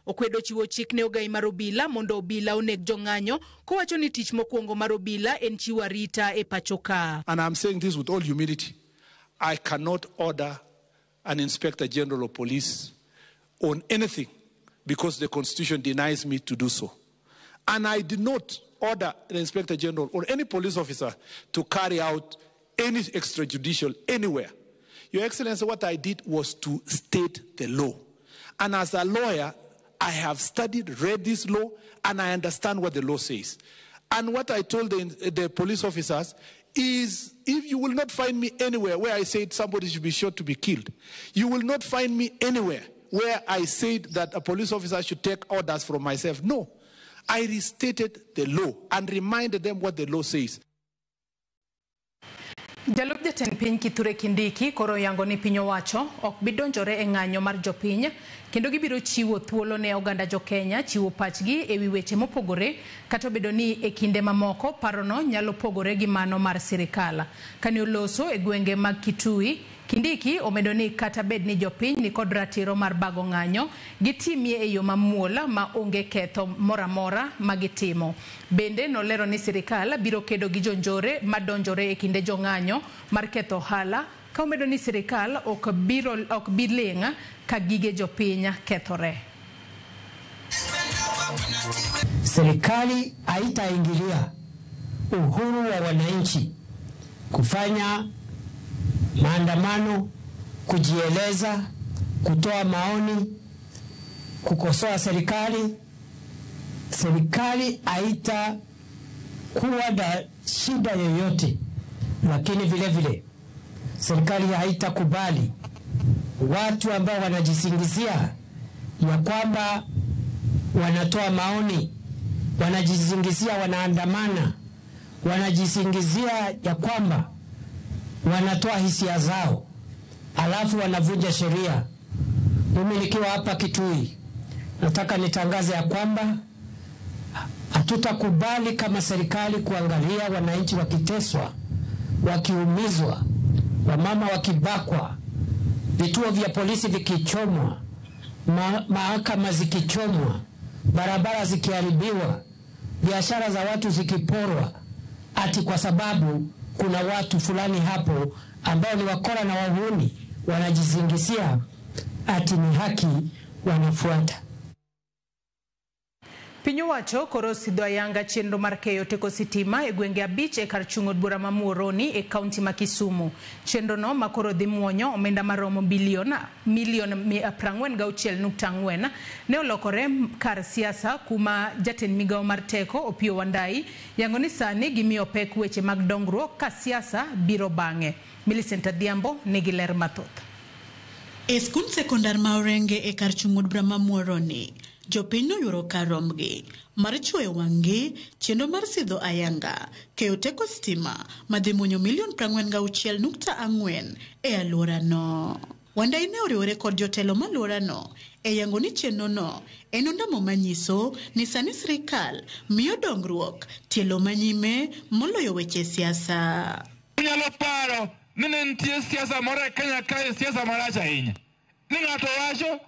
Okwedo chiwo chik ne ogai mar obila mondo obila oneg jong'anyo kowacho ni tich mokwongo mar obila en chiwo arita e pacho ka. And I'm saying this with all humility. I cannot order an Inspector General of Police on anything because the Constitution denies me to do so. And I did not order the Inspector General or any police officer to carry out any extrajudicial anywhere. Your Excellency, what I did was to state the law. And as a lawyer, I have studied, read this law, and I understand what the law says. And what I told the police officers is, if you will not find me anywhere where I said somebody should be shot to be killed, you will not find me anywhere where I said that a police officer should take orders from myself. No. I restated the law and reminded them what the law says. Jalup jatend piny Kithure Kindiki koro yango ni piny owacho ok bi donjore e ng'anyo mar jopiny kendo gibiro chiwo thuolo ne oganda jo-Kenya chiwo pachgi ewi weche mopogore kata obedo ni e kinde mamoko parono nyalo pogore gi mano mar sirikal. Kane oloso e gwenge mag Kitui, Kindiki omedo ni kata bed ni jopiny nikod ratiro mar bago ng'anyo, gitimie e yo mamuol ma onge ketho moro amora ma gitimo. Bende nolero ni sirikal biro kedo gi jonjore madonjore e kinde jong'anyo mar ketho ohala, ka omedo ni sirikal ok bi ling' ka gige jopiny kethore. Serikali haitaingilia uhuru wa wananchi kufanya maandamano, kujieleza, kutoa maoni, kukosoa serikali. Serikali haitakuwa na shida yoyote, lakini vile vile serikali haitakubali watu ambao wanajisingizia ya kwamba wanatoa maoni, wanajisingizia wanaandamana, wanajisingizia ya kwamba wanatoa hisia zao, alafu wanavunja sheria. Mimi nikiwa hapa Kitui nataka nitangaze ya kwamba hatutakubali kama serikali kuangalia wananchi wakiteswa, wakiumizwa, wamama wakibakwa, vituo vya polisi vikichomwa, mahakama zikichomwa, barabara zikiharibiwa, biashara za watu zikiporwa, ati kwa sababu kuna watu fulani hapo ambao ni wakora na wahuni wanajizingizia ati ni haki wanafuata. Piny owacho koro osidho ayanga chenro mar keyo teko sitima e gwenge abich e kar chung' od bura ma Muhoroni e kaunti ma Kisumu. Chenro no ma koro dhi muonyo omenda maromo milion 46.4 ne olokore kar siasa kuma jatend migawo mar teko Opiyo Wandayi yango ni sani gimiyo pek weche mag dongruok ka siasa biro bang'e. Millicent Adhiambo nigi ler mathoth. E skund sekondar ma Orenge e kar chung' od bura ma Muhoroni, jopiny noyuoro kar rombgi mar chwoyo wang'gi chenro mar sidho ayanga keyo teko stima madhi muonyo milion 46.4 e alworano. Wandayi ne oriwore kod jotelo ma alworano e yango ni chenrono en ondamo manyiso ni sani sirikal miyo dongruok tielo manyime moloyo weche siasa. Unyalo paro ni ne nitie siasa moro e Kenya kae, siasa marach ahinya, ni ng'ato wacho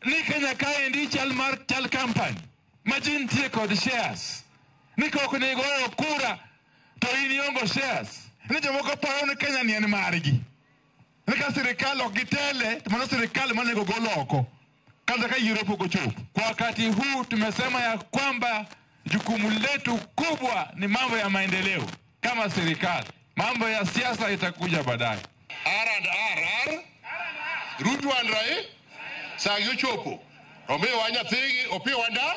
ni Kenya kaendi chal mar chal company ma ji nitie kod shares, ni kok ne goyo kura to in iongo shares, ni jomoko paro ni Kenya ni en margi, ni ka sirikal ok gitele to mano sirikal manego gol oko kata ka yiero pok ochopo. Kwa wakati huu tumesema ya kwamba jukumu letu kubwa ni mambo ya maendeleo kama serikali, mambo ya siasa itakuja baadaye. R and R R Ruto and Raila Sagi ochopo omiyowa nyathigi opiyowa nda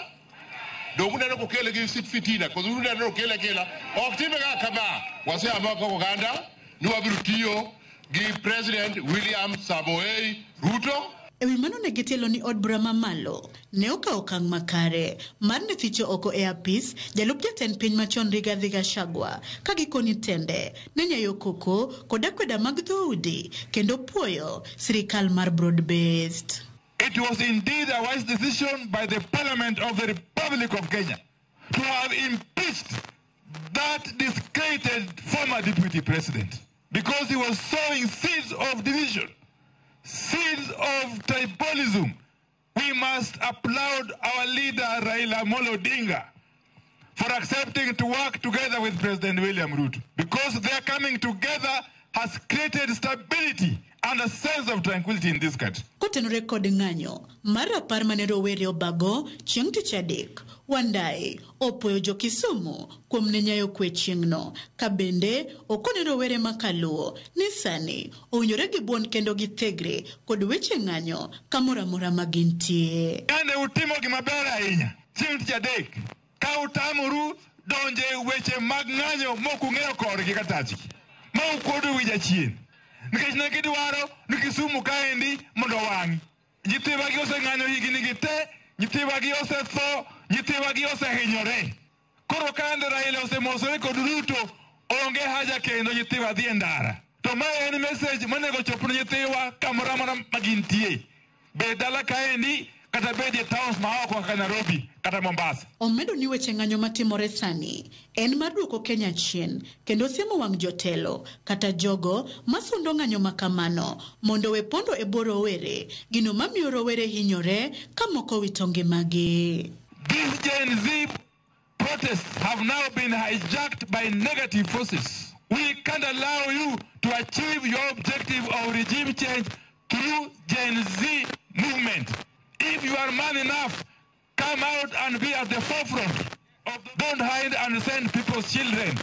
dong uneno kokele gi fitina koso uneno okele akela ok time ga kama waseamua kaka oganda ni wabiro tiyo gi President William Samoei Ruto. Ewi mano ne gitielo ni od bura mamalo ne okawo okang' makare mar ne thicho oko e apis jalup jatend piny machon Rigathi Gachagua ka gikoni tende ne nyayo koko kod akweda mag dhoudi kendo puoyo sirikal mar broad based. It was indeed a wise decision by the Parliament of the Republic of Kenya to have impeached that discredited former deputy president because he was sowing seeds of division, seeds of tribalism, We must applaud our leader Raila Amolo Odinga for accepting to work together with President William Ruto, because their coming together has created stability and a sense of tranquility in this country. Kotenore kod ng'anyo mar rapar mane rowere obago chieng' tich adek, Wandayi opuoyo jo Kisumu kuom ne nyayo kwe chieng'no, ka bende okone rowere ma kaluo ni sani owinjore gibuon kendo githegre kod weche ng'anyo kamoro amora ma gintie. Yande utimo gima ber ahinya chieng' tich adek ka utamoru donje weche mag ng'anyo mok ung'eyo korgi katachgi ma ukuodo wi jachien, nikech ne gidwaro ni Kisumu kaendi mondo owang'. Nyithiwagi oseng'anyo higni gi te, nyithiwagi osetho, nyithiwagi osehinyore. Koro kande Raila osemosore kod Ruto, onge haja kendo nyithiwa dhi e ndara. To mae en message monego chop ne nyithiwa kamoro amora ma gintie, bed dala kaendi kata bed e towns ma oko kaka Nairobi kata Mombasa. Omedo ni weche ng'anyo matimore sani en mar duoko Kenya chien kendo siemo wang' jotelo kata jogo masundo ng'anyo makamano mondo we pondo e bwo rowere, gino mamiyo rowere hinyore ka moko wito ngimagi. These Gen Z protests have now been hijacked by negative forces. We can't allow you to achieve your objective of regime change through Gen Z movement. If you are man enough, come out and be at the forefront. Don't hide and send people's children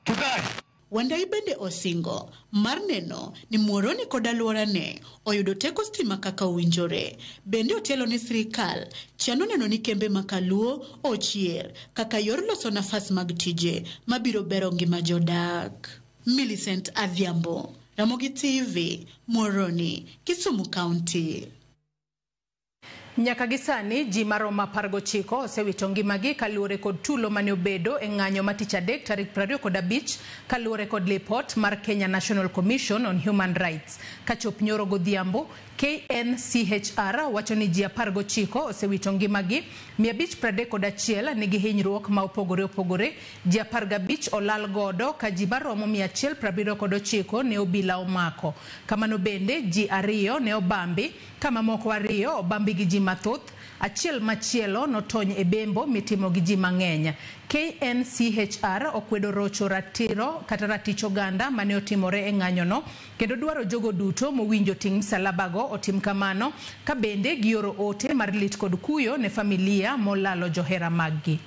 to die. Wandayi bende osingo mar neno ni Muhoroni kod alworane oyudo teko stima kaka owinjore. Bende otielo ni sirikal chano neno ni kembe ma kaluo ochier kaka yor loso nafas mag tije mabiro bero ngima jodak. Millicent Adhiambo, Ramogi TV, Muhoroni, Kisumu County. Nyaka gi sani ji maromo 19 osewito ngimagi kaluwore kod tulo mane obedo e ng'anyo ma tich adek tarik 25 kaluwore kod lipot mar Kenya National Commission on Human Rights. Kachop nyoro godhiambo, KNCHR wacho ni ji 19 osewito ngimagi, 531 nigi hinyruok ma opogore opogore, ji 15 olal godo ka ji maromo 179 ne obila omako. Kamano bende ji 2 ne obambi, kama moko 2 obambi gi ji mathoth, achiel machielo notony e bembo mitimo gi ji mang'eny. KNCHR okwedo rocho ratiro kata ratich oganda mane otimore e ng'anyono kendo dwaro jogo duto mowinjo ting' msalabago otim kamano, ka bende gioro ote mar lit kod kuyo ne familia molalo johera maggi.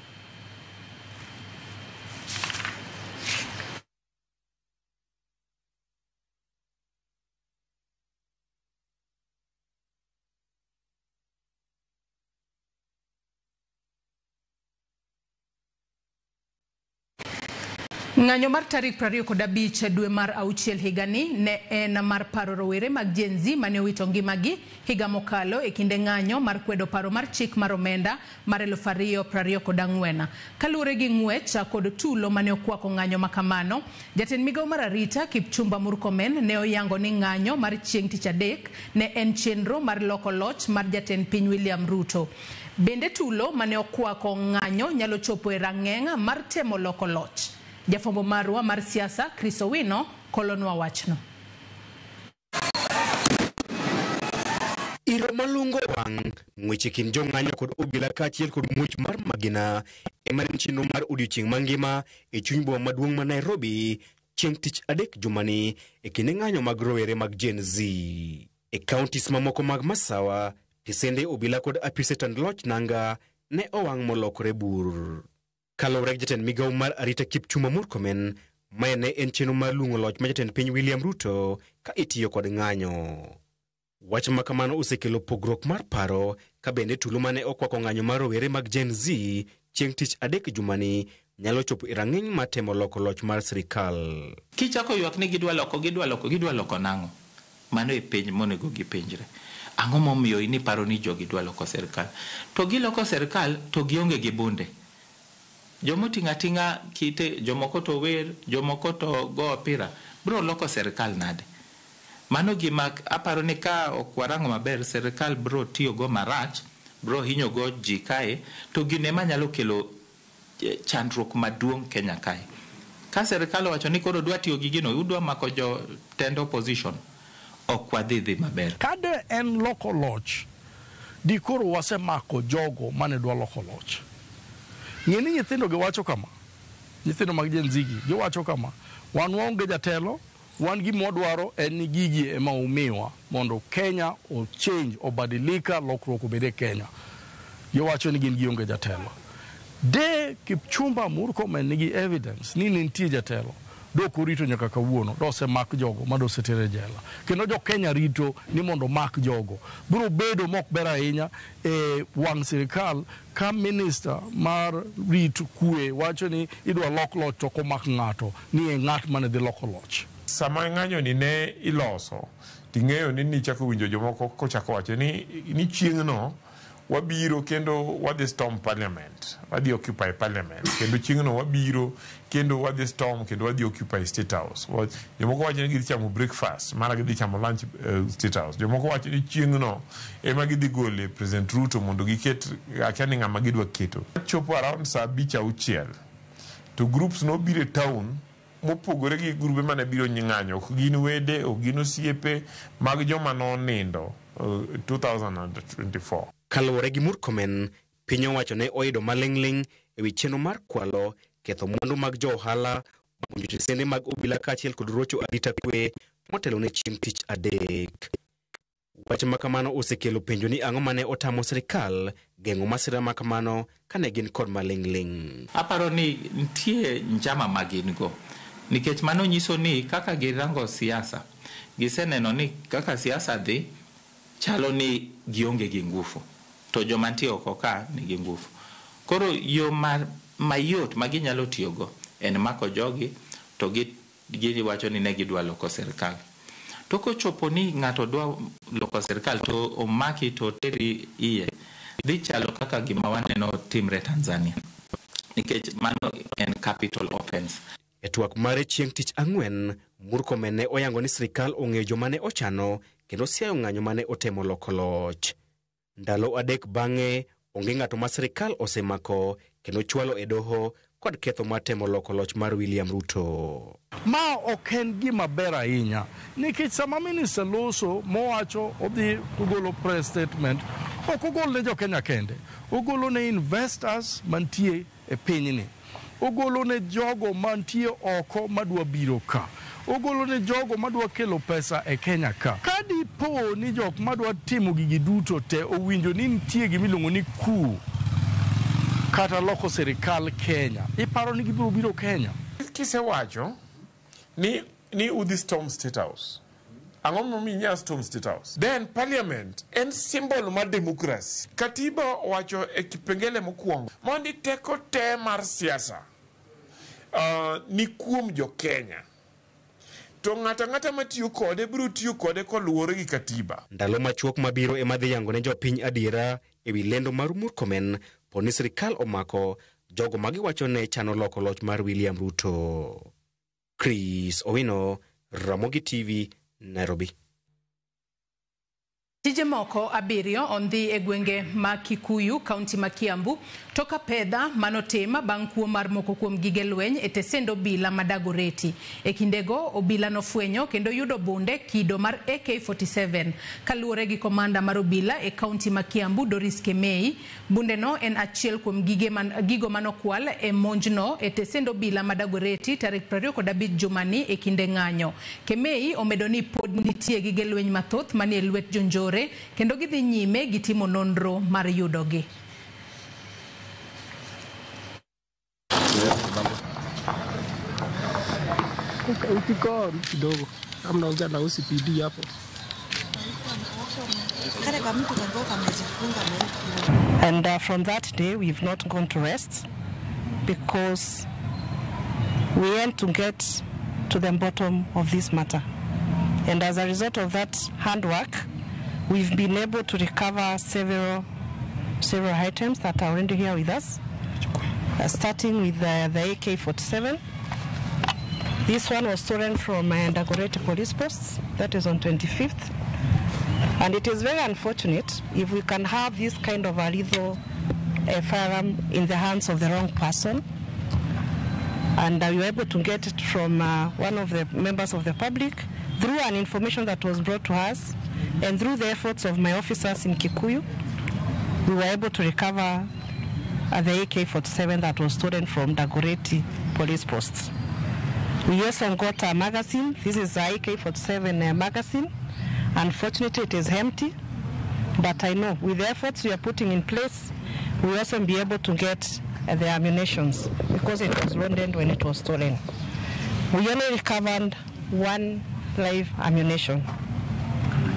Ng'anyo mar tarik 25 dwe mar auchiel higani ne en mar paro rowere mag Gen Z mane owito ngimagi higa mokalo e kinde ng'anyo mar kwedo paro mar chik mar omenda mar 2024. Kaluwore gi ng'wech kod tulo mane okwako ng'anyo makamano, jatend migawo mar arita Kipchumba Murkomen ne oyango ni ng'anyo mar chieng' tich adek ne en chenro mar loko loch mar jatend piny William Ruto. Bende tulo mane okwako ng'anyo nyalo chopo e rang'eng' mar temo loko loch. Jafwambo marwa mar siasa Chris Owino kolonwa wachno. Iro malungo wang' ng'weche kind jong'anyo kod obila kaachiel kod muoch mar magina ema ne chenro mar odiochieng' mangima e chuny boma maduong' ma Nairobi chieng' tich adek jumani e kinde ng'anyo mag rowere mag Gen Z. E counties mamoko mag Masawa, tisende obila kod apise tand loch nanga ne owang' molokore bur. Kaluwore gi jatend migawo mar arita Kipchumba Murkomen, mae ne en chenro mar luongo loch ma jatend piny William Ruto ka itiyo kod ng'anyo. Wach ma kamano osekelo pogruok mar paro ka bende tulo mane okwako ng'anyo mar rowere mag Gen Z chieng' tich adek jumani nyalo chopo e rang'iny mar temo loko loch mar sirikal. Kichako ywak ni gidwa loko, gidwa loko, gidwa loko nang'o? Mano e penj monego gipenjre. Ang'o momiyo in iparo ni jogi dwa loko sirikal? To giloko sirikal to gionge gi bunde. Jomoting'o ating'a kite, jomoko to wer, jomoko to go opira, bro loko sirikal nade? Mano gima aparo ni ka ok warango maber, sirikal bro tiyo go marach, bro hinyo go ji kae, to gino ema nyalo kelo chandruok maduong' Kenya kae. Ka sirikal owacho ni koro dwa tiyo gi gino, udwa mako jotend opposition, ok wadhi dhi maber. Kade en loko loch, Di koro wasemako jogo mane dwa loko loch. Ng'e ni nyithindo giwacho kama, nyithindo mag Gen Z gi giwacho kama, wan waonge jatelo, wan gima wadwaro en ni gigi ema umiwa mondo Kenya o change, obadilika, lokruok obed e Kenya. Giwacho ni gin gionge jatelo. De Kipchumba Murkomen nigi evidence ni ne nitie jatelo, dok orito nyaka kawuono, dosemak jogo ma doseter e jela. Kendo jo Kenya rito ni mondo mak jogo. Biro bedo mok ber ahinya e wang' sirikal ka minister mar rit kwe wacho ni idwa lok loch to ok omak ng'ato ni e ng'at mane dhi loko loch. Sama ng'anyo ni ne iloso, ting'eyo ni nichako winjo jomoko kochako wacho ni chieng'no wabiro kendo wadhi storm parliament, wadhi occupy parliament, kendo chieng'no wabiro kendo wadhi storm kendo wadhi occupy State House. Jomoko wacho ni gidhi chamo breakfast, mara gidhi chamo lunch State House. Jomoko wacho ni chieng'no ema gidhi gole President Ruto mondo giket, akia ni ng'ama gidwa keto. Chopo around saa 5 6 to groups nobiro e town mopogore gi grube mane biro ng'anyo, ok gin wede, ok gin osiepe mag joma nonindo 2024. Kaluwore gi Murkomen, piny owacho ne oido maling'ling' ewi chenro mar kwalo, ketho mwandu mag jo ohala, monjo tesende mag obila kaachiel kod rocho arita kwe motelo ne chieng' tich adek. Wach ma kamano osekelo penjo ni ang'o mane otamo sirikal geng'o masira ma kamano kane gin kod maling'ling'. Aparo ni nitie njama ma gin go, nikech mano nyiso ni kaka girango siasa, giseneno ni kaka siasa dhi, chalo ni gionge gi ngufu, to joma nitie oko ka nigi ngufu. Koro yo mayot ma ginyalo tiyogo en mako jogi to giwacho ni ne gidwa loko sirikal. To kochopo ni ng'ato dwa loko sirikal to omaki to oteri iye, dhi chalo kaka gima waneno timre Tanzania, nikech mano en capital offense. E twak mare chieng' tich ang'wen, Murkomen ne oyango ni sirikal ong'eyo joma ne ochano kendo siayo ng'anyo mane otemo loko loch. Ndalo 3 bang'e, onge ng'ato ma sirikal osemako kendo chwalo e doho kod ketho mar temo loko loch mar William Ruto. Ma ok en gima ber ahinya, nikech sama minister loso mowacho odhi ogolo press statement, ok ogol ne jo Kenya kende, ogolo ne investors mantie e pinyni, ogolo ne jogo mantie oko madwa biro ka, ogolo ne jogo madwa kelo pesa e Kenya ka. Ka dipo ni jok madwa timo gigi duto te owinjo ni nitie gimiluongo ni coup kata loko sirikal Kenya, iparo ni gibiro biro Kenya? Kisewacho ni udhi storm State House, ang'o momiyo inyalo storm State House? Then parliament en symbol mar democracy. Katiba owacho e kipengele mokwongo mondi teko te mar siasa ni kuom jo Kenya. To ng'ato ang'ata matiyo kode biro tiyo kode koluwore gi katiba. Ndalo machuok mabiro ema dhi yango ne jopiny adiera ewi lendo mar Murkomen po ni sirikal omako jogo ma giwacho ne chano loko loch mar William Ruto. Chris Owino, Ramogi TV, Nairobi. Tije moko 7 ondhi e gwenge ma Kikuyu, kaunti ma Kiambu, toka pedha manotim bang' kuo mar moko kuom gige lweny e tesend obila ma Dagoretti. E kindego obila nofwenyo kendo yudo bunde kido mar AK-47. Kaluwore gi komanda mar obila e kaunti ma Kiambu, Doris Kemei, bundeno en achiel kuom gigo manokwal e monjno e tesend obila ma Dagoretti tarik 25 jumani e kinde ng'anyo. Kemei omedo ni pod nitie gige lweny mathoth manie lwet jonjore kendo gidhi nyime gi timo nonro mar yudogi. And from that day we've not gone to rest because we aim to get to the bottom of this matter. And as a result of that handwork, we've been able to recover several items that are already here with us, starting with the AK-47. This one was stolen from Dagoretti Police Post, that is on 25th. And it is very unfortunate if we can have this kind of a lethal firearm in the hands of the wrong person. And we were able to get it from one of the members of the public through an information that was brought to us and through the efforts of my officers in Kikuyu. We were able to recover the AK-47 that was stolen from Dagoretti police post. We also got a magazine. This is the AK-47 magazine. Unfortunately, it is empty, but I know with the efforts we are putting in place, we also be able to get the ammunitions because it was loaded when it was stolen. We only recovered one live ammunition.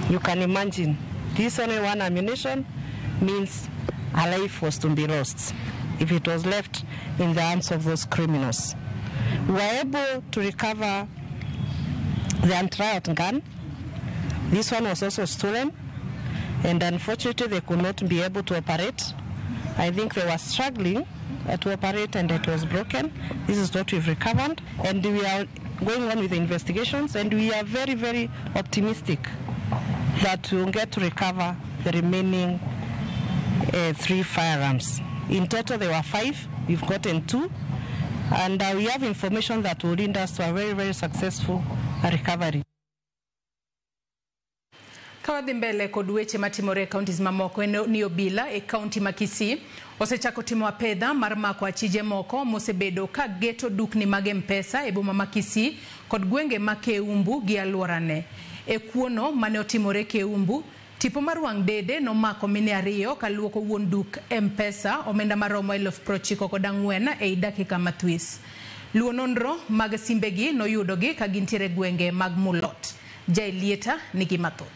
You can imagine, this only one ammunition means a life was to be lost if it was left in the hands of those criminals. We were able to recover the anti-riot gun. This one was also stolen, and unfortunately they could not be able to operate. I think they were struggling to operate and it was broken. This is what we've recovered, and we are going on with the investigations, and we are very, very optimistic that we will get to recover the remaining 3 firearms. In total, there were 5. We've gotten 2. And we have information that will lead us to a very, very successful recovery. Kawadhi mbele kod weche matimore e counties mamoko ni obila e county ma Kisii osechako timo apedha mar mako achije moko mosebedo ka geto dukni mag M-Pesa e boma ma Kisii kod gwenge ma Keumbu gi alworane. E kuono mane otimore Keumbu, tipo mar wang' dede nomako mine ariyo kaluoko wuon duk M-Pesa omenda maromo 94,000 ei dakika mathwis. Luwo nonro mag simbegi noyudogi ka gintiere gwenge mag Mulot. Jailieta nigi mathoth.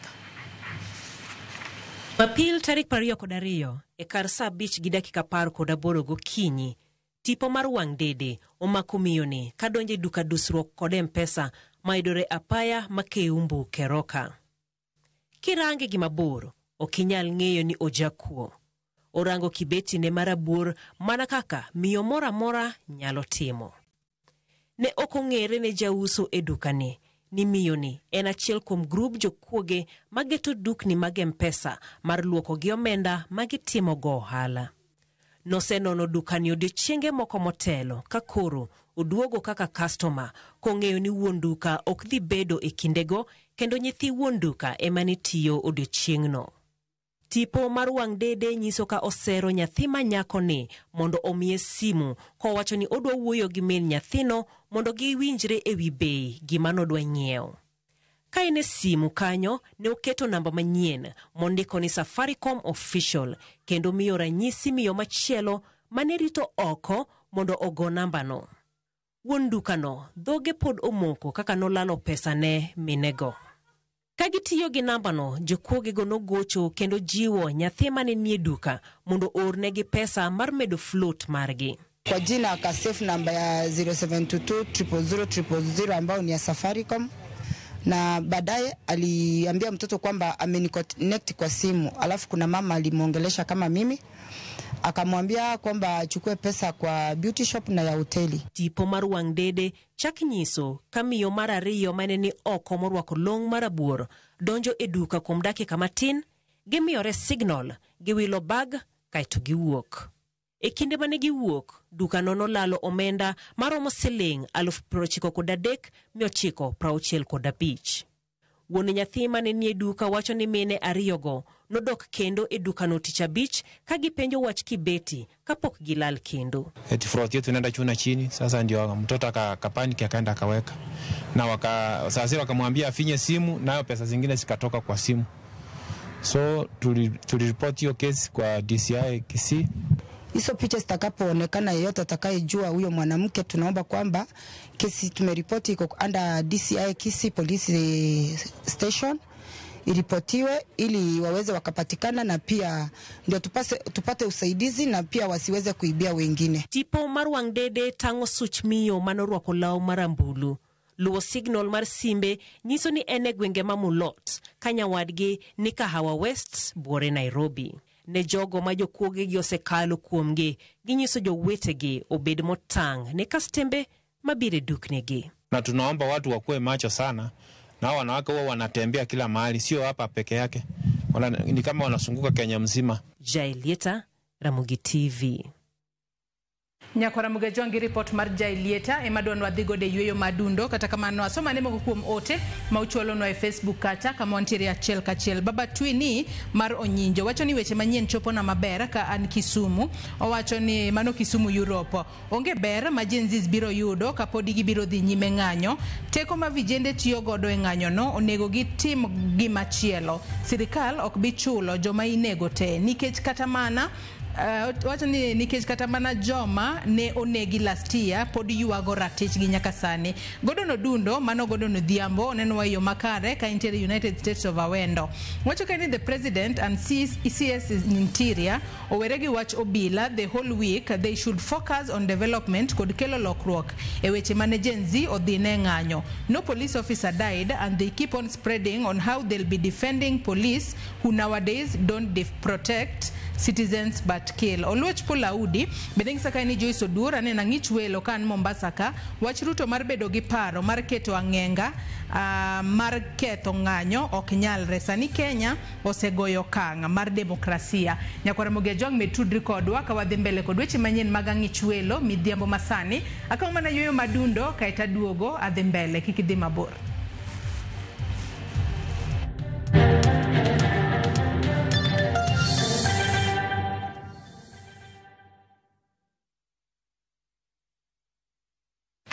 Jumapil tarik 22 e kar saa 5:18 gokinyi, tipo mar wang' dede omako miyoni kadonjo e duka dusruok kod M-Pesa mayudore apaya ma Keumbu Keroka. Kirange gi mabor, ok inyal ng'eyo ni ojakuo. Orango kibetine marabuor mana kaka miyo moro amora nyalo timo. Ne ok ong'ere ne jauso e dukani ni miyoni en achiel kuom grub jokuoge mageto dukni mag M-Pesa mar luoko gi omenda magitimogo ohala. Nosenono dukani odiechienge moko motelo ka koro oduogo kaka kastoma kong'eyo ni wuon duka ok dhi bedo e kindego kendo nyithi wuon duka ema ne tiyo odiechieng'no. Tipo mar wang' dede nyiso ka osero nyathi ma nyakoni mondo omiye simu kowacho ni odwa wuoyo gi min nyathino mondo giwinjre ewi bei gima nodwa nyiewo. Ka en e simu kanyo ne oketo namba manyien mondiko ni Safaricom official kendo miyo ranyisi miyo machielo mane rito oko mondo ogo nambano. Wuon dukano dhoge pod omoko kaka nolalo pesa ne minego. Ka gitiyo gi nambano, jokuogego nogocho kendo jiwo nyathi mane nie duka mondo oornegi pesa mar medo float margi. Kwa jina akasave namba ya 0722 000 000 ambayo ni ya Safaricom, na baadaye aliambia mtoto kwamba ameniconnect kwa simu, alafu kuna mama alimuongelesha kama mimi, akamwambia kwamba achukue pesa kwa beauty shop na ya hoteli. Tipo mar wang' dede chak nyiso ka miyo mar ariyo mane ni oko morwako long' marabuor donjo e duka kuom dakika matin, gimiyore signal, giwilo bag kaeto giwuok. E kinde mane giwuok, dukano nolalo omenda maromo siling 93,965. Wuon nyathi mane nie duka wacho ni mine ariyogo nodok kendo e dukano tich abich ka gipenjo wach kibeti kapok gilal kendo. Eti float yetu inaenda chuna chini, sasa ndio mtoto akapaniki akaenda akaweka. Na sasa wakamwambia afinye simu, nayo pesa zingine zikatoka kwa simu. So tuliripoti hiyo kesi kwa DCI Kisii. Hizo picha zitakapoonekana, yeyote atakayejua huyo mwanamke, tunaomba kwamba kesi tumeripoti iko under DCI Kisii Police Station, iripotiwe ili waweze wakapatikana, na pia ndio tupate usaidizi na pia wasiweze kuibia wengine. Tipo mar wang' dede tang'o such miyo manorwako law marambulu. Luwo signal mar simbe nyiso ni en e gwenge ma Mulot, ka nyawadgi ni Kahawa West, buore Nairobi. Ne jogo ma jokuogegi osekalo kuomgi, ginyiso jowetegi obed motang' ne kastembe mabiro e duknigi. Na tunaomba watu wakuwe macho sana, na wanawake huwa wanatembea kila mahali, sio hapa peke yake. Ni kama wanasunguka Kenya mzima. Jaelieta, Ramogi TV. Nyakwara Mugejwang' gi ripot mar Jailieta ema dwa nwadhi godo e yueyo madundo. Kata kamano asomane moko kuom ote ma uchwalonwa e Facebook kacha kama wantiere achiel kachiel. Baba Twini mar Onyinjo wacho ni weche manyien chopona maber ka an Kisumu. Owacho ni mano Kisumu Europe. Onge ber ma Gen Zs biro yudo kapodi gibiro dhi nyime ng'anyo. Teko ma vijende tiyo godo e ng'anyono onego gitim gimachielo. Sirikal ok bi chulo joma inego te nikech kata mana wacho ni nikech kata mana joma ne onegi last year pod ywago ratichgi nyaka sani. Gordon Odundo, mano Gordon Odhiambo, onenowa e yo makare ka entiere United States of Awendo. Wacho ka ni the president and CS Interior owere gi wach obila the whole week, they should focus on development kod kelo lokruok e weche mane Gen Z odhi ne ng'anyo. No police officer died and they keep on spreading on how they'll be defending police who nowadays don't protect citizens but kill. Oluoch Pulaudi bende ng'isa kae ni Joyce Oduor aneno ang'ich welo ka an Mombasa ka wach Ruto mar bedo gi paro mar keto ang'enga mar ketho ng'anyo ok nyalre. Sani Kenya osegoyo okang' mar demokrasia. Nyakwara Mogejwang' med tudri kodwa ka wadhi mbele kod weche manyien mag ang'ich welo midhiambo masani. Akawo mana yueyo madundo kaeto aduogo adhi mbele, kik idhi mabor.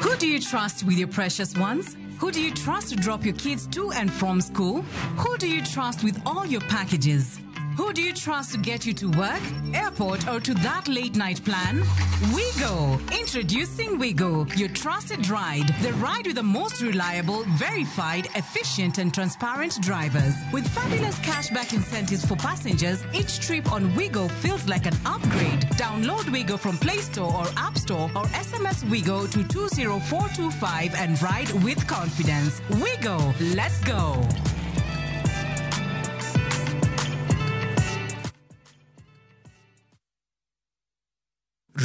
Who do you trust with your precious ones? Who do you trust to drop your kids to and from school? Who do you trust with all your packages? Who do you trust to get you to work, airport, or to that late night plan? Wigo! Introducing Wigo, your trusted ride. The ride with the most reliable, verified, efficient, and transparent drivers. With fabulous cashback incentives for passengers, each trip on Wigo feels like an upgrade. Download Wigo from Play Store or App Store or SMS Wigo to 20425 and ride with confidence. Wigo, let's go!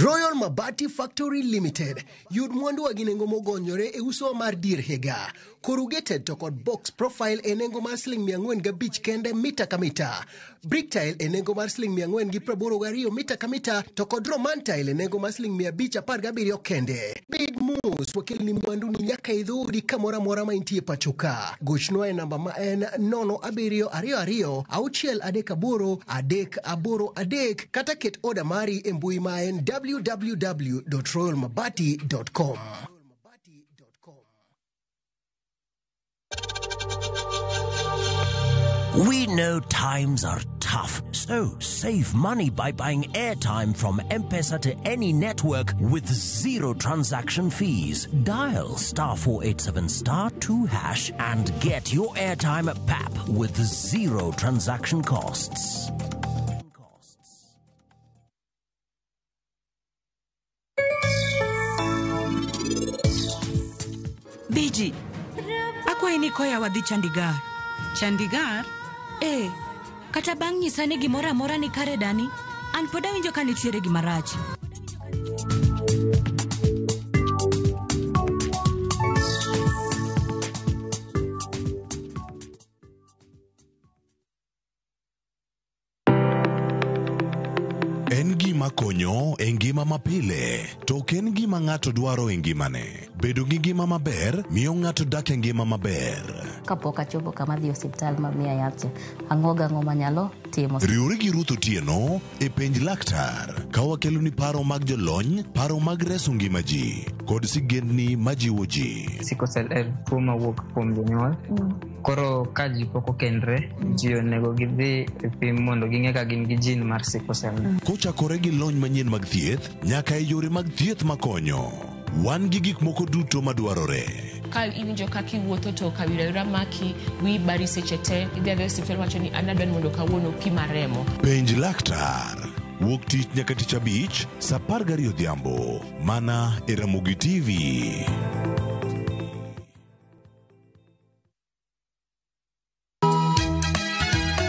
Royal Mabati Factory Limited yud mwanduwa gi nengo mogonyore e uso mar dier higa. Corrugated to kod box profile e nengo mar siling 405 kende mita ka mita. Brick tile e nengo mar siling 482 mita ka mita to kod Roman tile e nengo mar siling 517 kende. Bed mos, wakelni mwandu ni nyaka e dhoodi kamoro amora ma intie pacho ka. Gochnwa e namba ma en 0722 638 383 kata ket oda mari e mbui ma en www.royalmabati.com. We know times are tough, so save money by buying airtime from M-Pesa to any network with zero transaction fees. Dial *487*2# and get your airtime at PAP with zero transaction costs. Biji, akwayi ni koya wadhi Chandigarh. Chandigarh? Eh, kata bang' nyisa ni gimoro amora ni kare dani, an pod awinjo ka nitiere gima rach. En gima konyo e ngima mapile, to ok en gima ng'ato dwaro e ngimane. Bedo gi ngima maber miyo ng'ato dak e ngima maber. Kapok achopo kama dhi osiptal ma miya yath cha, ang'o gang'o manyalo timo. Riwri gi Ruth Otieno e penj laktar ka wakeloni paro mag jolony, paro mag reso ngima ji kod sigendni majiwo ji. Sickle cell en tuo mawuok kuom jonyuol. Koro ka ji pok okendre, ji onego gidhi e pim mondo ging'e ka gin gi gene mar sickle cell. Kochakore gi lony manyien mag thieth nyaka e yore mag thieth makonyo. Wan gi gik moko duto madwarore. Ka iwinjo kaka iwuotho to kawira maki, wiyi bari seche te, idhi adhiya e osiptal wacho ni an adwa ni mondo kawuono pima remo. Penj laktar. Wuok tich nyaka tich abich, saa 12 odhiambo. Mana e Ramogi TV.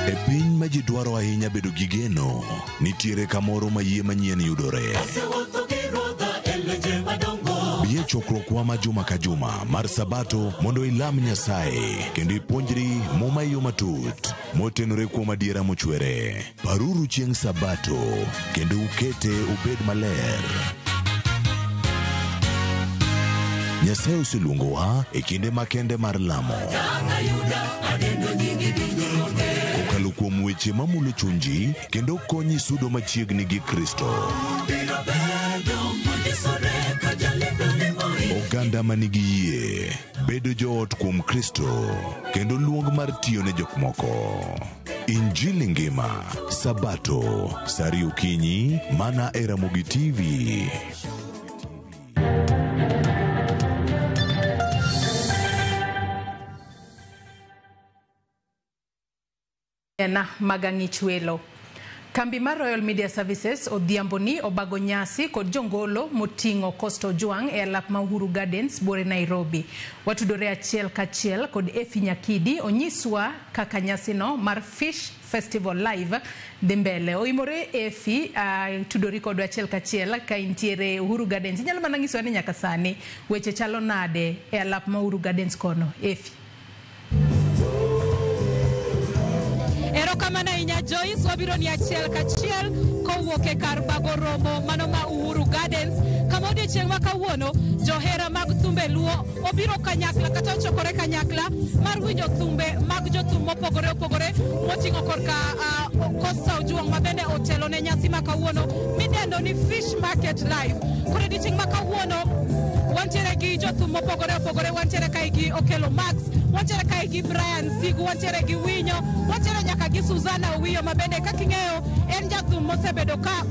E piny ma ji dwaro ahinya bedo gi geno, nitiere kamoro ma yie manyien yudore. Bi e chokruokwa ma juma ka juma mar Sabato mondo ilam Nyasaye kendo ipuonjri Muma e yo matut motenore kuom adiera mochwere. Paruru chieng' Sabato kendo ukete obed maler. Nyasaye oseluongowa e kinde makende mar lamo. Kokalo kuom weche mamulo chunji kendo konyi sudo machiegni gi Kristo. Oganda ma nigi yie, bedo joot kuom Kristo, kendo luong mar tiyo ne jok moko. Injili ngima, Sabato, saa ariyo okinyi, mana e Ramogi TV. Na magang'ichwelo. Kambi mar Royal Media Services odhiambo ni obago nyasi kod jongolo moting'o Costa Ojwang' e alap ma Uhuru Gardens buore Nairobi. Watudore achiel kachiel kod Effie Nyakidi onyiswa kaka nyasino mar Fish Festival Live dhi mbele. Oimore Effie, tudori kodwa achiel kachiel ka intiere Uhuru Gardens. Inyalo mana nyisowa ni nyaka sani weche chalo nade e alap ma Uhuru Gardens kono, Effie? Erokamano ahinya Joyce, wabiro ni achiel kachiel kowuok e kar bago romo mano ma Uhuru Gardens, kama odiechieng' ma kawuono johera mag thumbe Luo obiro kanyakla kata ochokore kanyakla mar winjo thumbe mag jothum mopogore opogore moting'o korka Costa Ojwang' ma bende otelo ne nyasi ma kawuono midendo ni Fish Market Live. Koro odiechieng' ma kawuono wantiere gi jothum mopogore opogore, wantiere kae gi Okello Max, wantiere kae gi Brian Sigu, wantiere gi Winyo, wantiere nyaka gi Suzanna Owiyo ma bende kaka ing'eyo en jathum mosebedo ka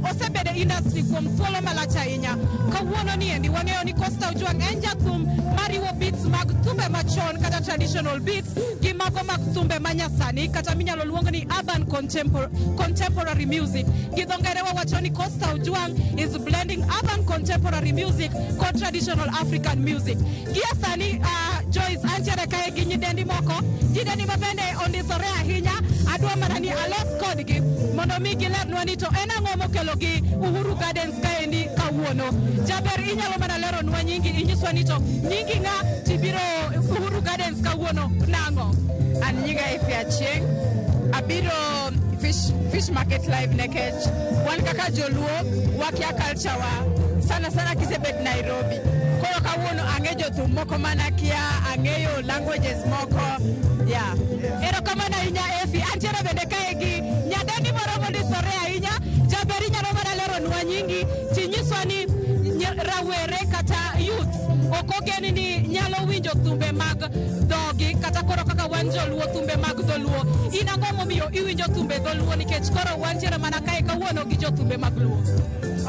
osebedo e industry kuom thuolo malach ahinya. Kawuono ni endi wang'eyo ni Costa Ojwang' en jathum mariwo beats mag thumbe machon kata traditional beats gi mago mag thumbe manyasani kata minyalo luong ni urban contemporary music. Gi dho ngere wawacho ni Costa Ojwang' is blending urban contemporary music kod traditional African music. Gi sani Joyce antiere kae gi nyidendi moko, nyidendi ma bende ondisore ahinya, adwa mana ni alos kodgi mondo mi gilernwa ni to en ang'o mokelo gi Uhuru Gardens kaendi kawuono. Jaber, inyalo mana leronwa nyingi, inyiswa ni to nyingi ng'a tibiro Uhuru Gardens kawuono nang'o? An nyinga Effie Achieng', abiro Fish Market Live nikech wan kaka joluo wakia culture wa sana sana kisebet Nairobi. Koro kawuono ang'e jothum moko mana kia, ang'eyo languages moko. Yeah. Erokamano ahinya Effie. Antiere bende kae gi nyadendi moro mondisore ahinya. Jaber, inyalo mana leronwa nyingi tinyiswa ni rawere kata youth ok ogen ni nyalo winjo thumbe mag dhogi kata koro kaka wan joluo thumbe mag dholuo. In ang'o momiyo iwinjo thumbe dholuo nikech koro wantiere mana kae kawuono gi jothumbe mag luo?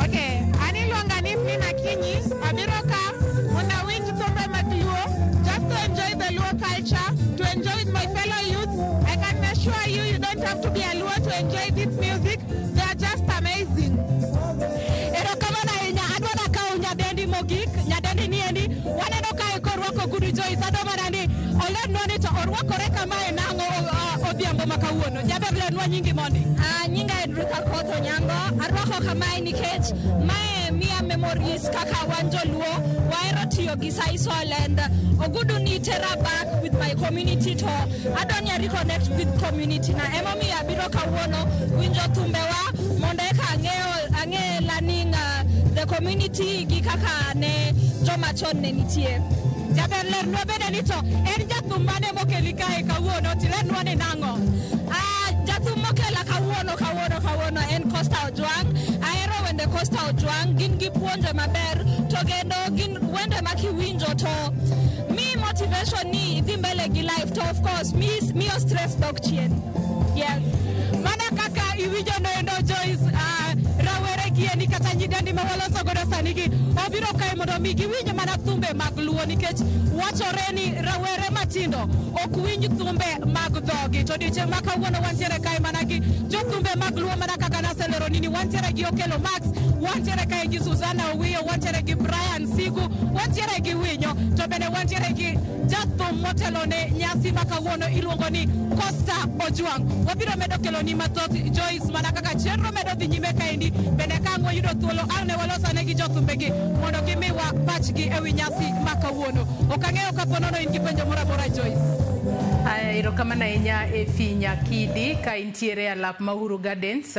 Okay, an iluonga ni Mina Kinyi, abiro ka mondo awinj thumbe mag luo, just to enjoy the Luo culture, to enjoy with my fellow youth. I can assure you, you don't have to be a Luo to enjoy this music. They are just amazing. Erokamano ahinya. Adwa nakaw nyadendi mogik, nyadendi ni endi waneno kae korwako ogudu Joyce, adwa mana ni olernwa ni to orwakore kamae nang'o odhiambo ma kawuono. Jaber, lernwa nyingi mondi. Nyinga en Ruth Akoth Onyango. Arwako kamae nikech mae miya memories kaka wan joluo wahero tiyo gi sisal and ogudu ni tera back with my community to adwa ni a reconnect with community na emomiyo abiro kawuono winjo thumbewa mondo eka ang'e learning the community gi kaka ne joma chon ne nitie. Jaber, lernwa bende ni to en jathum mane mokeli kae kawuono tilernwa ni nang'o? Jathum mokela kawuono en Costa Ojwang'. Ahero wende Costa Ojwang', gin gi puonjo maber to kendo gin wende ma kiwinjo to mi motivation ni idhi mbele gi life to of course miyo stress dok chien. Yeah. Mana kaka iwinjo noendo Joyce, rawere gi endi kata nyidendi ma waloso godo sani gi obiro kae mondo mi giwinj mana thumbe mag luo nikech wachore ni rawere matindo ok winj thumbe mag dhogi. To odiechieng' ma kawuono wantiere kae mana gi jothumbe mag luo mana kaka naseleroni ni wantiere gi Okello Max, wantiere kae gi Suzanna Owiyo, wantiere gi Brian Sigu, wantiere gi Winyo, to bende wantiere gi jathum motelo ne nyasi ma kawuono iluongo ni Costa Ojwang'. Wabiro medo keloni mathoth Joyce mana kaka chenro medo dhi nyime kaendi, bende ka ang' wayudo thuolo ang' ne walosane gi jothumbe mondo gimiwa pachgi ewi nyasi ma kawuono. Ok ang'eyo kapo nono in gi penjo moro amora Joyce. Aya, erokamano ahinya Efi Nyakidi ka intiere e alap ma Uhuru Gardens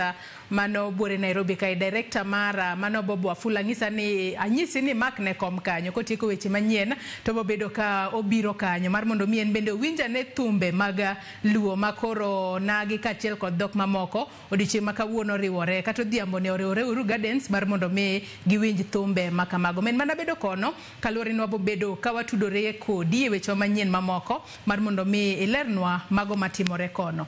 mano buore Nairobi kae. Director mara mano Bob Wafula ng'isa ni anyisi ni mak ne kom kanyo kotieko weche manyien to bobedo ka obiro kanyo mar mondo mi en bende owinj ane thumbe mag Luo makoro nagi kaachiel kod dhok mamoko odiochieng' ma kawuono oriwore kata odhiambo ne oriwore Uhuru Gardens mar mondo mi giwinj thumbe ma kamago. Men mana bedo kono kaluwore ni wabobedo ka watudore kodi e wechewa manyien mamoko mar mondo mi ilernwa mago matimore kono.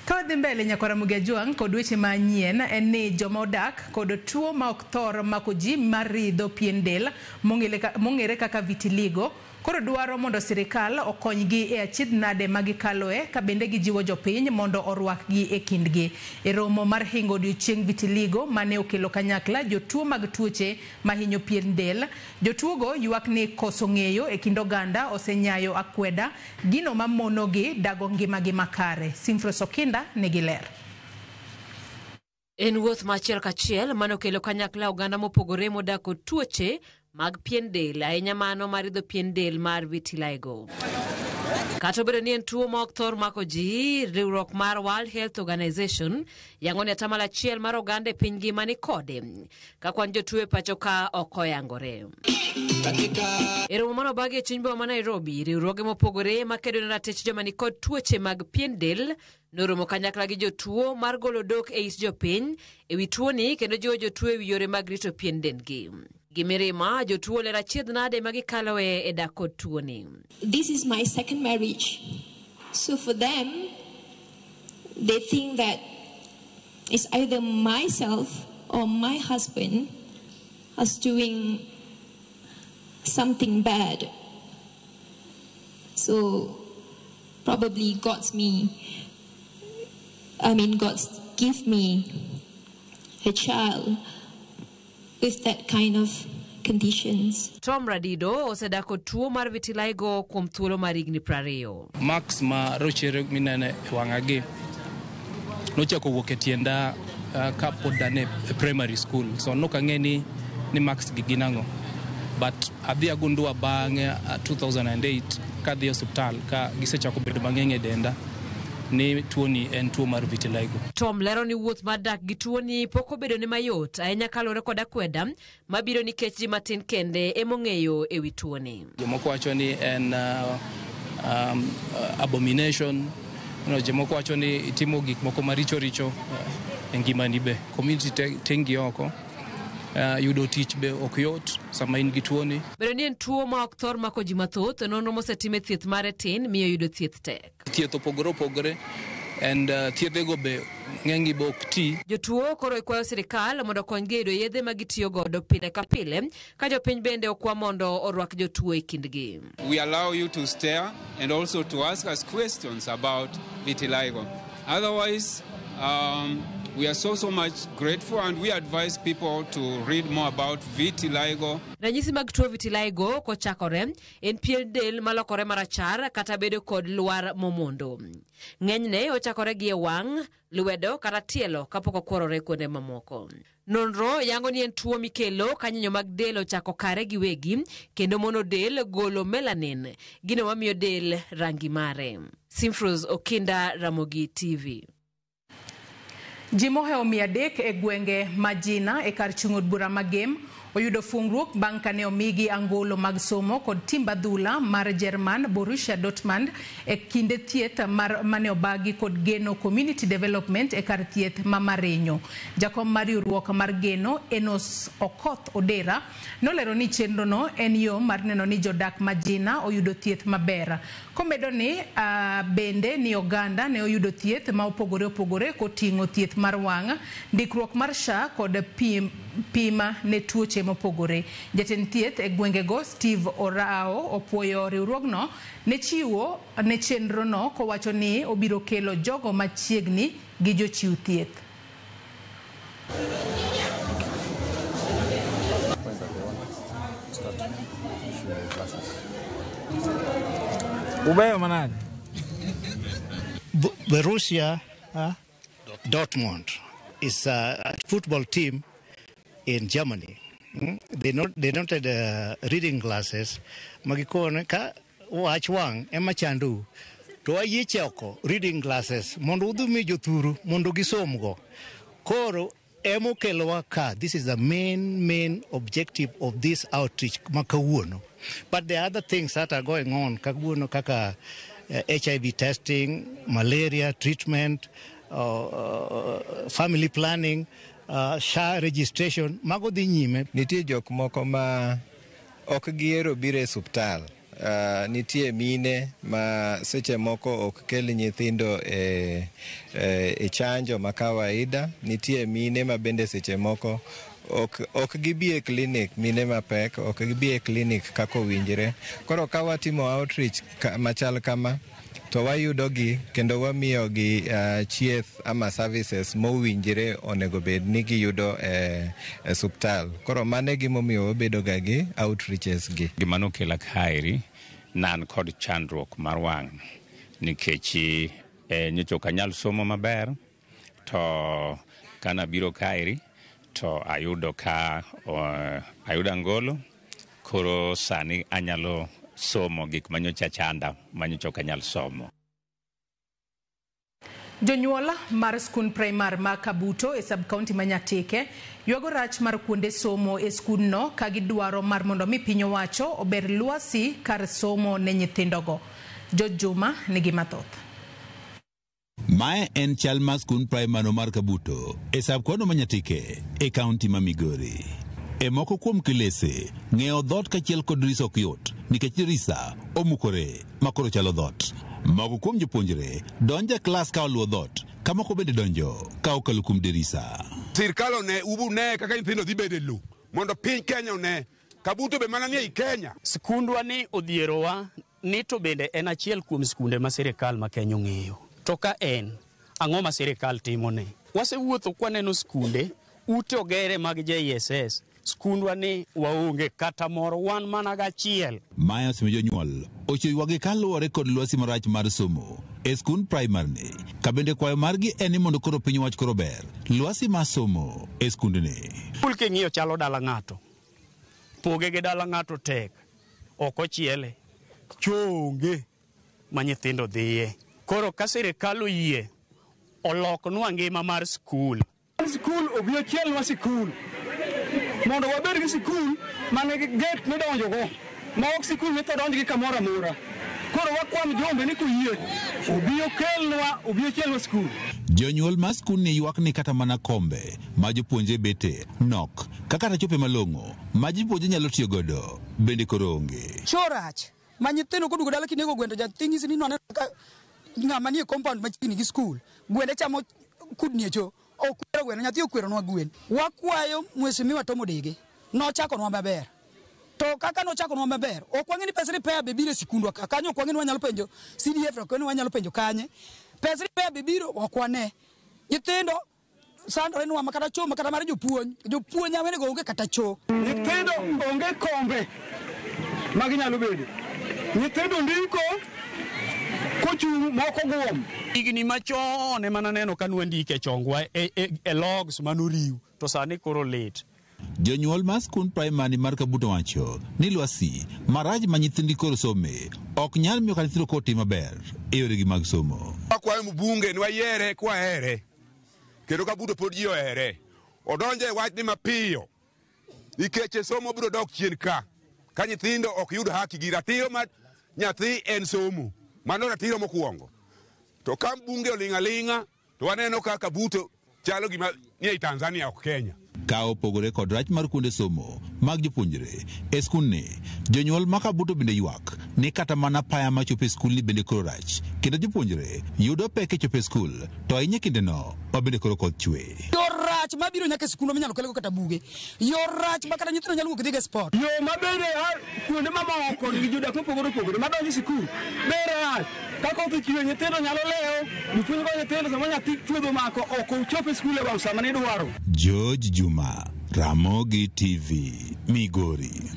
Ka wadhi mbele nyakwara Ramogi Ajwang' kod weche manyien en ni joma odak kod tuo ma ok thor mako ji mar ridho pien del mong'ere kaka vitiligo koro dwaro mondo sirikal okonygi e achiedh nade ma gikaloe ka bende gijiwo jopiny mondo orwakgi e kindgi. E romo mar hingo odiochieng' vitiligo mane okelo kanyakla jotuo mag tuoche mahinyo pien del, jotuogo ywak ni koso ng'eyo e kind oganda osenyayo akweda gino mamonogi dago ngimagi makare. Simfros Okinda nigi ler. En wuoth ma achiel kachiel mane okelo kanyakla oganda mopogore modak kod tuoche mag pien del, ahinya mano maridho pien del mar vitiligo. Kata obedo ni en tuo ma ok thor mako ji, riwruok mar World Health Organization yango ni 1% mar oganda e piny ngima ni kode, ka kwan jotuo e pacho ka ok oyangore. E romo mane obagi e chuny boma ma Nairobi, riwruoge mopogore makedo ne ratich joma ni kod tuoche mag pien del noromo kanyakla gi jotuo mar golo dok e it jopiny ewi tuoni kendo jiwo jotuo ewi yore mag rito pien dendgi. Gi mirima, jotuo olero achiedh nade ma gikaloe e dak kod tuoni. This is my second marriage. So for them, they think that it's either myself or my husband is doing something bad. So probably God's give me a child with that kind of conditions. Tom Radido osedako tuo mar vitiligo kuom thuolo mar higni 20. Marks ma rochere minene e wang'agi nochako wuok e tienda kapod an e primary school, so nok ang'e ni marks gi gin ang'o, but adhi agundua bang'e 2008 kadhi e osiptal ka gisechako bedo mang'eny e denda ni tuoni en tuo mar vitiligo. Tom lero ni wuoth mar dak gi tuoni pok obedo ne mayot ahinya kaluwore kod akweda mabiro nikech ji matin kende emong'eyo ewi tuoni. Jomoko wacho ni en abomination, jomoko wacho ni itimo gik moko maricho richo e ngimani be. Community tengi oko, yudo tich be ok yot sama in gi tuoni. Bedo ni en tuo ma ok thor mako ji mathoth, nonro mosetim e thieth mare tin miyo yudo thieth tek. Thieth opogore opogore and thiethego be ng'enygi be ok ti. Jotuo koro ikwayo sirikal mondo okonygi e yudo yedhe ma gitiyo godo pile ka pile, ka jopiny bende okwa mondo orwak jotuo e kindgi. We allow you to stare and also to ask us questions about vitiligo. Otherwise, we are so much grateful and we advise people to read more about vitiligo. Ranyisi mag tuo vitiligo kochakore en pien del malokore marachar kata bedo kod lwar momondo. Ng'enyne ochakore gi e wang', lwedo kata tielo kapok okworore kuonde mamoko. Nonro yango ni en tuo mikelo ka nyinyo mag del ochako kare giwegi kendo mono del golo melanin, gino mamiyo del rangi mare. Simfros Okinda, Ramogi TV. Ji mohewo 300 e gwenge ma Jina e kar chung' od bura ma Gem oyudo fungruok bang' kane omigi angolo mag somo kod timb adhula mar Jerman Borussia Dortmund e kinde thieth mar mane obagi kod Geno Community Development e kar thieth ma Marenyo. Jakom mar riwruok mar Geno, Enos Okoth Odera, nolero ni chenrono en yo mar neno ni jodak ma Jina oyudo thieth maber. Komedo ni bende ni oganda ne oyudo thieth ma opogore opogore koting'o thieth mar wang', ndikruok mar SHA kod pima ne tuoche mopogore. Jatend thieth e gwengego Steve Orao opuoyo riwruogno ne chiwo ne chenrono kowacho ni obiro kelo jogo machiegni gi jochiw thieth. Ubeyo manade? Borussia Dortmund is a football team in Germany. They noted reading glasses. Magikone ka wach wang' ema chandu To wayieche oko reading glasses mondo udhi mi jothuru mondo gisomgo. Koro emokelowa ka. This is the main objective of this outreach ma kawuono. But there are other things that are going on kawuono kaka HIV testing, malaria treatment, family planning, SHA registration, mago dhi nyime. Nitie jok moko ma ok gihero biro e osuptal. Nitie mine ma seche moko ok kel nyithindo e chanjo ma kawaida. Nitie mine ma bende seche moko ok gibi e klinik, mine mapek ok gibi e klinik kaka owinjore. Koro ka watimo outreach machal kama, to wayudogi kendo wamiyogi chieth ama services mowinjore onego bed ni giyudo e osuptal. Koro mano e gimomiyo wabedo ga gi outreaches gi. Gima nokela kaeri ne an kod chandruok mar wang' nikech nyocha ok anyal somo maber, to kanabiro kaeri to ayudo ka ayudo angolo, koro sani anyalo somo gik manyocha chanda manyocha ok anyal somo. Jonyuol mar skund primar ma Kabuto e sub-county ma Nyatike ywago rach mar kuonde somo e skundno ka gidwaro mar mondo mi piny owacho ober lwasi kar somo ne nyithindogo. George Juma nigi mathoth. Mae en chal mar skund primar mar Kabuto e sub-county ma Nyatike e kaunti ma Migori. E moko kuom kilese, ng'eyo dhoot kaachiel kod dirisa ok yot nikech dirisa omukore ma koro chalo dhoot. Moko kuom jopuonjre donjo e klas ka oluwo dhoot, ka moko bende donjo ka okalo kuom dirisa. Sirkal one ubu ne kaka nyithindo dhi bedo e lowo mondo piny Kenya one. Kabuto be mana ni ei Kenya. Skundwa ni odhierowa ni to bende en achiel kuom skunde ma sirikal ma Kenya ong'eyo. To ka en, ang'o ma sirikal timone? Wasewuotho kwaneno skunde, ute ogere mag JSS, skundwa ni waonge kata moro, wan mana gachiel. Mae osemiyo jonyuol ochiwo ywakgi kaluwore kod lwasi marach mar somo e skund primar ni, ka bende kwayo margi en ni mondo koro piny owach koro ber lwasi mar somo e skundni. Skul king'iyo chalo dala ng'ato, poge gi dala ng'ato tek, ok ochiele, choo onge ma nyithindo dhiye. Koro ka sirikal oyie oloknwa ngima mar skul. Skul obi ochielnwa sikul mondo wabed gi sikul manigi gate midonjogo ma ok sikul mitho donj gi kamoro amora. Koro wakwa mjumbe ni koyie obi okelnwa, obi ochielnwa sikul. Jonyuol mar skundni ywak ni kata mana kombe ma jopuonjre bete nok, ka kata chope malong'o ma jopuonjre nyalo tiyo godo bende koro onge. Choo rach ma nyithindo koduogo dala kinego gwendo nyathi nyisi ni nwaneno ka ng'ama nie compound machiegni gi skul gwende chamo kudni e choo. Okwero gweno, nyathi okweronwa gwen. Wakwayo Mheshimiwa Tom Odege, nochakonwa maber. To kaka nochakonwa maber, ok wang'e ni pes repair be biro e sikundwa ka. Kanyo ok wang'e ni wanyalo penjo CDF, ok wang'e ni wanyalo penjo kanye. Pes repair be biro, ok wane. Nyithindo sandore nwa kata choo kata mar jopuonj. Jopuonj awenego onge kata choo. Nyithindo onge kombe ma ginyalo bedo. Nyithindo ndiko kochung' moko guom. Higni machon ema naneno ka nwandike e chongwa e logs manoriw, to sani koro lit. Jonyuol mar skund primary mar Kabuto wacho ni lwasi marach ma nyithindi koro some ok nyal miyo kata nyithindo koro tim maber e yoregi mag somo. Wakwayo mbunge ni wayiere kwahere, kendo Kabuto pod ji ohere. Odonje e wachni mapiyo nikech somo biro dok chien ka nyithindo ok yud haki gi ratiro mar nyathi en somo. Mano ratiro mokwongo. To ka mbunge oling' aling'a to waneno ka Kabuto chalo gima ni ei Tanzania ok Kenya. Ka opogore kod rach mar kuonde somo mag jopuonjre e skundni, jonyuol ma Kabuto bende ywak ni kata mana paya machopo e skulni bende koro rach, kendo jopuonjre yudo pek e chopo e skul, to ahinya kindeno ma bende koro koth chwe. Yo rach mabiro nyaka e skundwa minyalo kelgo kata buge. Yo rach ma kata nyithindo nyalo wuok dhi go e sport. Yo ma bende kuonde mamoko nigi jodak mopogore opogore madonjo e sikul be rach. Ka koth ochwe nyithindo nyalo lewo, jopuonj go nyithindo sama nyathi chuodho omako ok ochop e skul e wang' sama nidwaro. George Juma, Ramogi TV, Migori.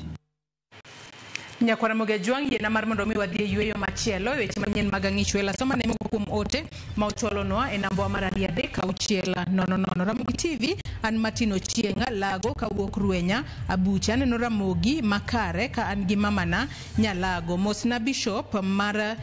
Nyakwara Ramogi Ajwang' yiena mar mondo mi wadhi e yweyo machielo e weche manyien mag Ang'ich Wela. Soma ne moko kuom ote ma ochwalonwa e namba mar 2 3 6 0 0. Ramogi TV An Martin Ochieng' Lago kawuok Rwenya Abucha. Aneno Ramogi makare ka an gi mamana Nyalago. Mosna Bishop mara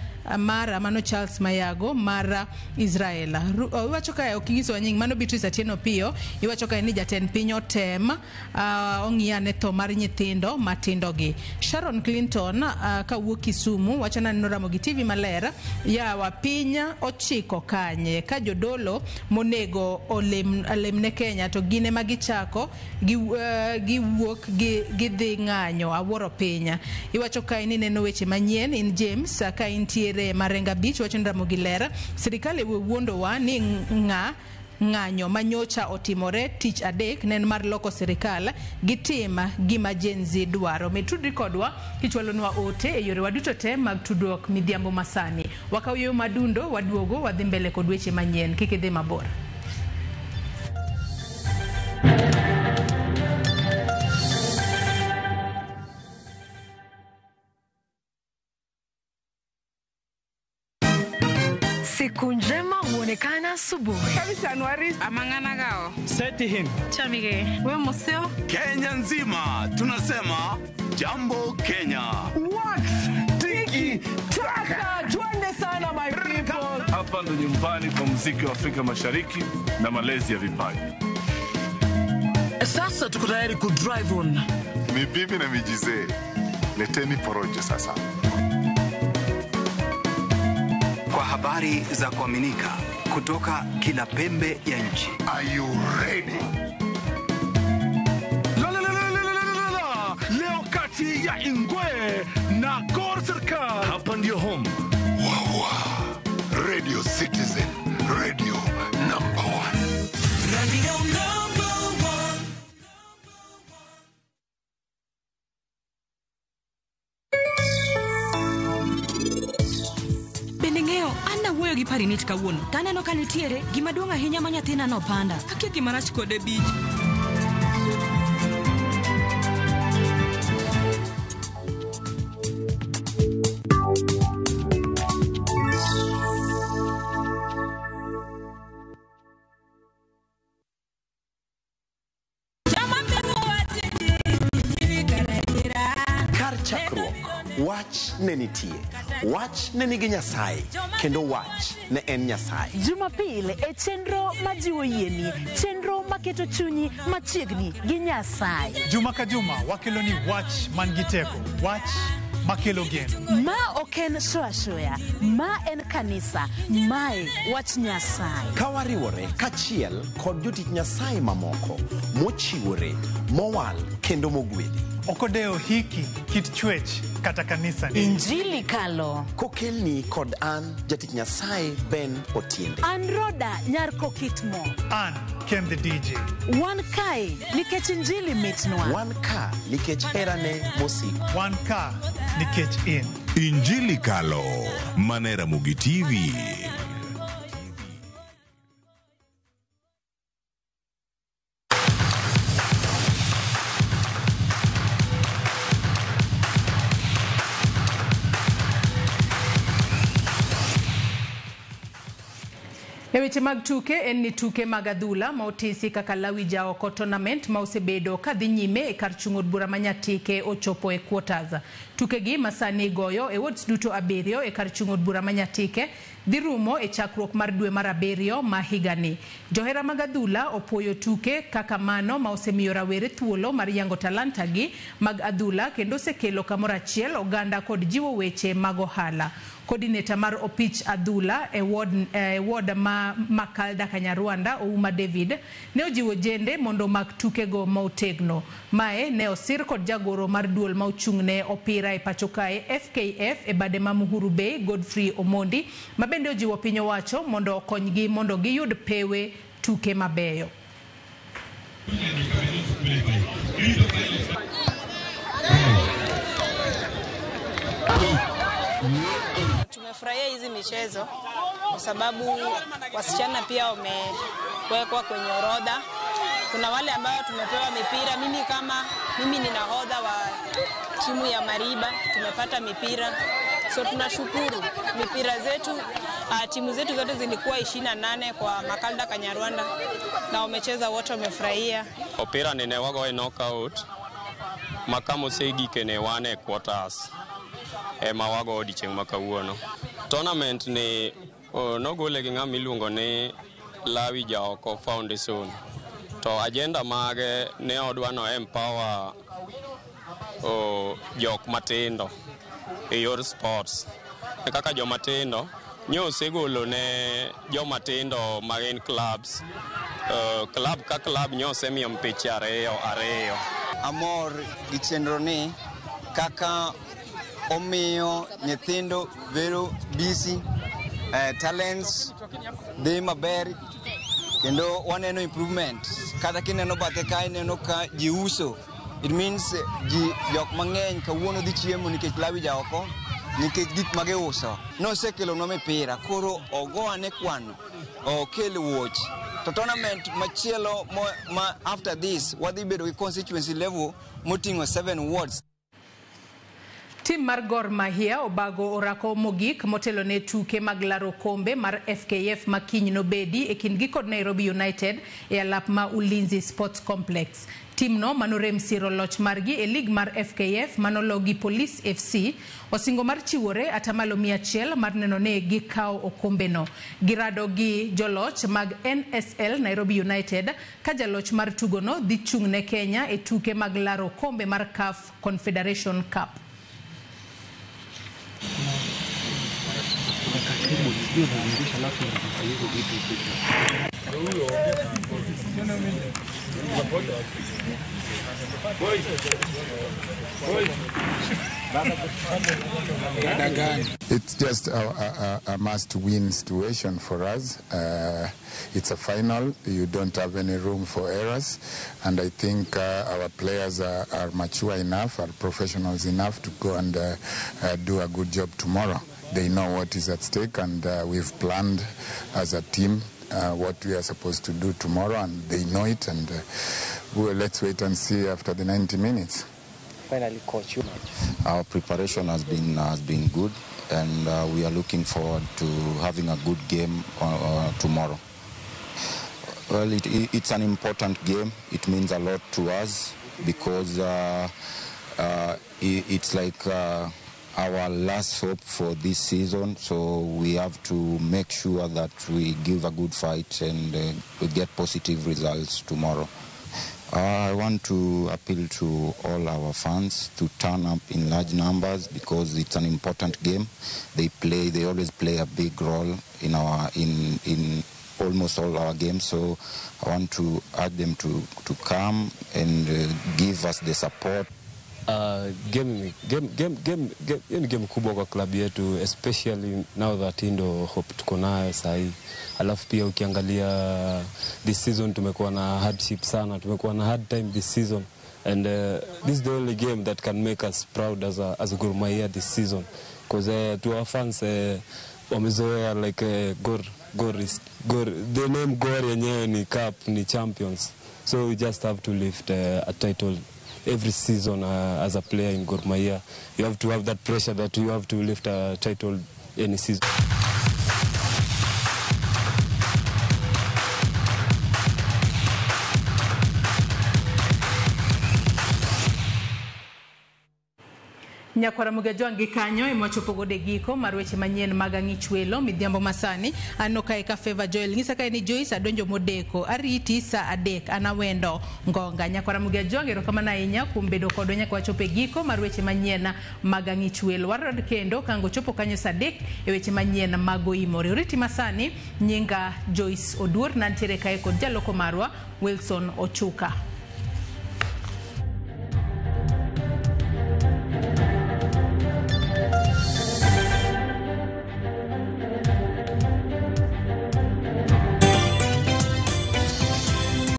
mano Charles Mayago mar Israel. Iwacho kae ok inyisowa nying, mano Beatrice Atieno Piyo. Iwacho kae ni jatend piny otem ong'iyane tho mar nyithindo matindo gi. Sharon Clinton kawuok Kisumu wacho ni aneno Ramogi TV maler. Yawa piny ochiko kanye ka jodolo monego olemne Kenya to gin ema gichako giwuok gidhi ng'anyo. Awuoro piny. Iwacho kae ni neno weche manyien in James ka intiere Marenga Beach. Wacho ni Ramogi ler. Sirikal ewe wuondowa ni ng'anyo manyocha otimore tich adek ne en mar loko sirikal gitim gima Gen Z dwaro. Med tudri kodwa kichwalonwa ote e yorewa duto te mag tudruok midhiambo masani. Wakaw yo madundo waduogo wadhi mbele kod weche manyien. Kik idhi mabor. Siku njema huonekana asubuhi. Kenya nzima tunasema jambo Kenya. Wax tiki taka, twende sana my people. Hapa ndo nyumbani kwa muziki wa Afrika Mashariki na malezi ya vipaji. Sasa tuko tayari ku drive on. Mibibi na mijizee, leteni porojo sasa. Kwa habari za kuaminika kutoka kila pembe ya nchi. Are you ready? La la la la la la la. Leo kati ya Ingwe na Gor Serikal. Hapa ndio home. Wawa. Radio Citizen, radio number 1. Radio number 1. Wuoyo gi Parinit kawuono to aneno ka nitiere gima duong' ahinya ma nyathina nopanda. Akia gima rach kode bich. Kar chakruok, wach ne nitie. Wach ne nigi Nyasaye, kendo wach ne en Nyasaye. Jumapil e chenro majiwo yieni, chenro maketo chunyi machiegni gi Nyasaye. Juma ka juma wakelo ni wach man gi teko, wach makelo geno. Ma ok en shoya, ma en kanisa, mae wach Nyasaye. Ka wariwore kachiel kod jotich Nyasaye mamoko mochiwore, mowal kendo mogwedhi. Okodewo hiki, kit chwech kata kanisa ni. Injili kalo. Kokelni kod an jatich Nyasaye Ben Otiende. An Roda nyar Kokitmo. An Ken the DJ. Wan kae nikech injili mitnwa. Wan ka nikech herane mosiko. Wan ka nikech in. Injili kalo. Mane Ramogi TV. E weche mag tuke en ni tuke mag adhula ma otisi kaka Lawi Jaoko tournament ma osebedo kadhi nyime e kar chung' od bura ma Nyatike ochopo e quarters. Tukegi ma sani igoyo e wards duto 7 e kar chung' od bura ma Nyatike dhi rumo e chakruok mar dwe mar 7 ma higani. Johera mag adhula opuoyo tuke kaka mano ma osemiyo rawere thuolo mar yango talanta gi mag adhula kendo osekelo kamoro achiel oganda kod jiwo weche mag ohala. Coordinator mar opich adhula e ward ma Makalda Kanyarwanda Ouma David ne ojiwo jende mondo omak tukego motegno. Mae ne osir kod jagoro mar duol ma ochung'ne opira e pacho kae FKF e bade ma Muhuru Bay Godfrey Omondi ma bende ojiwo piny owacho mondo okonygi mondo giyud pewe tuke mabeyo. Tumefurahia hizi michezo kwa sababu wasichana pia wamewekwa kwenye orodha. Kuna wale ambao tumepewa mipira. Mimi ni nahodha wa timu ya Mariba, tumepata mipira. So tunashukuru mipira zetu Timu zetu zote zilikuwa 28 kwa Makalda Kanyarwanda na wamecheza wote, wamefurahia. Opira ni ne wagoye knockout makamosegike ne wan e quarters ema wago odiochieng' ma kawuono. Tournament ni nogole gi ng'ama iluongo ni Lawi Jaoko Foundation. To agenda mage ne odwa no empower jok matindo e yor sports. Kaka jomatindo nyo osegolo ne jomatindo magin clubs. Club ka club nyo osemiyo mpiche ariyo. Amor gi chenro ni kaka omiyo nyithindo bedo busy, talents dhi maber kendo waneno improvement. Kata kineno bathe ka ineno ka ji uso, it means ji jok mang'eny kawuono dhi chiemo nikech Lawi Jaoko, nikech gik magiuso. Nosekelonwa mipira, koro ogo ane kwano, okel wuoch. To tournament machielo ma after this wadhi bedo gi constituency level moting'o 7 wards. Tim mar Gor Mahia obago orako mogik motelo ne tuke mag laro kombe mar FKF ma kiny nobedi e kindgi kod Nairobi United e alap ma Ulinzi Sports Complex. Timno manorem siro loch margi e lig mar FKF manologi Police FC osingo mar chiwore atamalo 100 mar neno ne gikawo okombeno. Girado gi joloch mag NSL Nairobi United ka jaloch mar tugono dhi chung' ne Kenya e tuke mag laro okombe mar CAF Confederation Cup. It's just a must-win situation for us. It's a final. You don't have any room for errors. And I think our players are mature enough, are professionals enough to go and do a good job tomorrow. They know what is at stake, and we've planned as a team what we are supposed to do tomorrow, and they know it. And well, let's wait and see after the 90 minutes. Finally, coach, you. Our preparation has been good, and we are looking forward to having a good game tomorrow. Well, it's an important game. It means a lot to us because it's like our last hope for this season. So we have to make sure that we give a good fight and we get positive results tomorrow. I want to appeal to all our fans to turn up in large numbers because it's an important game. They always play a big role in our in almost all our games. So I want to urge them to come and give us the support. Game ni game kubwa kwa club yetu, especially now that ndo hope tuko nayo sahi. Alafu pia ukiangalia this season tumekuwa na hardship sana, tumekuwa na hard time this season, and this is the only game that can make us proud as a Gor Mahia this season, because to our fans wamezoea like Gor, the name Gor yenyewe ni cup, ni champions, so we just have to lift a title every season. As a player in Gor Mahia, you have to have that pressure that you have to lift a title any season. Nyakwara Mugajwangi kanyo emachopo gode giko mar weche manyien mag ang'ich welo midhiambo masani. Anno kae ka Favor Joel ng'isa kae ni Joyce adonjo modeko ariti saa 3 anawendo ngonga. Nyakwara Mugajwangi erokamano ahinya kuom bedo kodwa nyaka wachopo e giko mar weche manyien mag ang'ich welo. Warad kendo kango chopo kanyo saa 3 e weche manyien mag oimore. Oriti masani nyinga Joyce Oduor nantiere kae kod jaloko marwa Wilson Ochuka.